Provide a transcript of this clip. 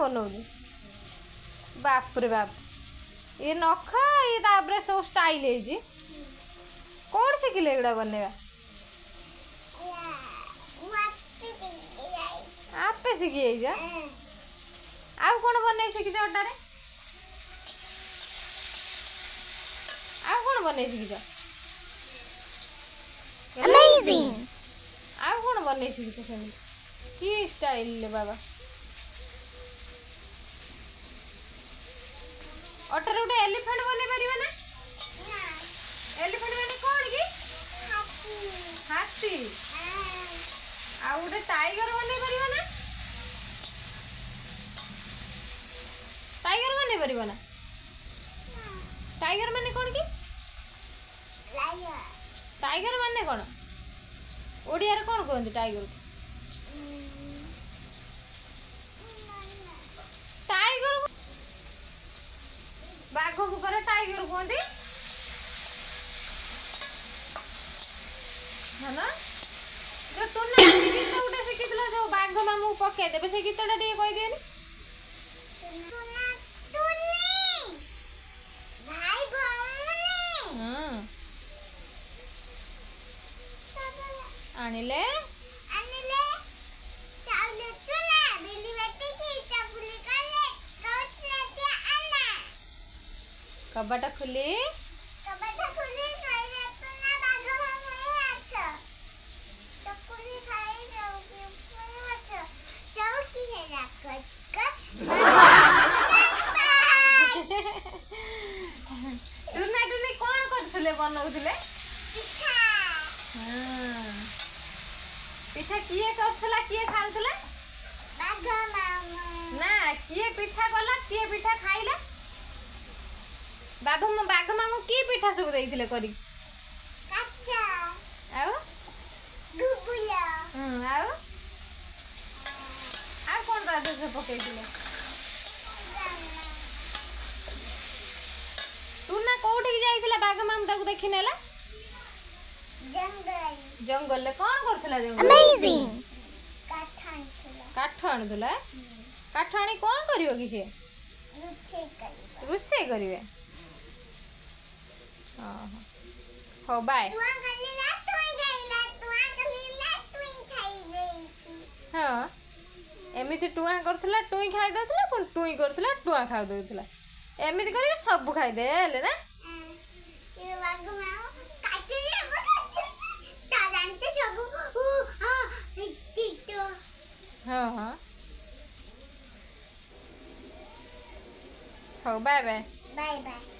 ବନଉଛୁ? ବାପରେ ବାପ, ଇଏ ନଖ, ଇଏ ତାପରେ ସବୁ ଷ୍ଟାଇଲ ହେଇଛି। କୋଉଠି ଶିଖିଲେ ଏଗୁଡ଼ା ବନେଇବା? ଆପେ ଶିଖି ଯାଇଛ? ଆଉ କ'ଣ ବନେଇ ଶିଖିଛ ଅଟାରେ? ଆଉ କ'ଣ ବନେଇ ଶିଖିଛ? ଆଉ କ'ଣ ବନେଇ ଶିଖିଛ ସେମିତି କି ଷ୍ଟାଇଲରେ ବାବା? ଅଟାରେ ଗୋଟେ ଏଲିଫାଣ୍ଟ ବନେଇ ପାରିବ ନା? ଏଲିଫାଣ୍ଟ ମାନେ କ'ଣ କି? ହାତୀ। ଆଉ ଗୋଟେ ଟାଇଗର ବନେଇ ପାରିବ ନା? ଟାଇଗର ବନେଇ ପାରିବ ନା? ଟାଇଗର ମାନେ କ'ଣ କି? ଟାଇଗର ମାନେ କ'ଣ? ଓଡ଼ିଆରେ କ'ଣ କୁହନ୍ତି ଟାଇଗରକୁ? ଟାଇଗର, ବାଘକୁ ପରା ଟାଇଗର କୁହନ୍ତି। ହେଲା, ଯୋଉ ଟୁନା ଗୀତ ଗୋଟେ ଶିଖିଥିଲ, ଯୋଉ ବାଘ ମାମୁକୁ ପକେଇଦେବେ, ସେ ଗୀତଟା ଟିକେ କହିଦିଅନି। ଆଣିଲେ ଆଣିଲେ ଚାଉଳ ଚୁନା, ବିଲି ବାଟିକି ଚକୁଲି କଲେ, ଆନା। କବାଟ ଖୋଲି, କବାଟ ଖୋଲି ଶୋଇଲେ ଟୁନା, ବାଘ ମାମୁଁ ଆସ। ଚକୁଲି ଖାଇ ଚଉକି ଉପରେ ବସ, ଚଉକି ହେଲା କଚ କଚ। ଟୁନା ଟୁନି କ'ଣ କରୁଥିଲେ, ବନଉଥିଲେ? ପିଠା। ପିଠା କିଏ କରୁଥିଲା, କିଏ ଖାଉଥିଲା? ବାଘ ମାମୁଁ। ନା, କିଏ ପିଠା କଲା, କିଏ ପିଠା ଖାଇଲା? ବାଘ ବାଘ ମାମୁଁ କି ପିଠା ସବୁ ଦେଇଥିଲେ କରି? ଆଉ ଆଉ ଆଉ କ'ଣ ତା ଦେହରେ ପକେଇଥିଲେ? ଟୁନା କୋଉଠିକି ଯାଇଥିଲା, ବାଘ ମାମୁଁ ତାକୁ ଦେଖି ନେଲା? ଜଙ୍ଗଲରେ କ'ଣ କରୁଥିଲା? ଜଙ୍ଗଲ କାଠ ଆଣୁଥିଲା। କାଠ ଆଣି କ'ଣ କରିବ କି ସେ? ରୋଷେଇ କରିବେ। ହଉ, ବାଏ। ହଁ, ଏମିତି ଟୁଆଁ କରୁଥିଲା, ଟୁଇଁ ଖାଇ ଦଉଥିଲା, ପୁଣି ଟୁଇଁ କରୁଥିଲା, ଟୁଆଁ ଖାଇ ଦଉଥିଲା, ଏମିତି କରିକି ସବୁ ଖାଇଦେଲେ ନା? ହଁ ହଁ, ହଉ, ବାଏ ବାଏ। Bye bye.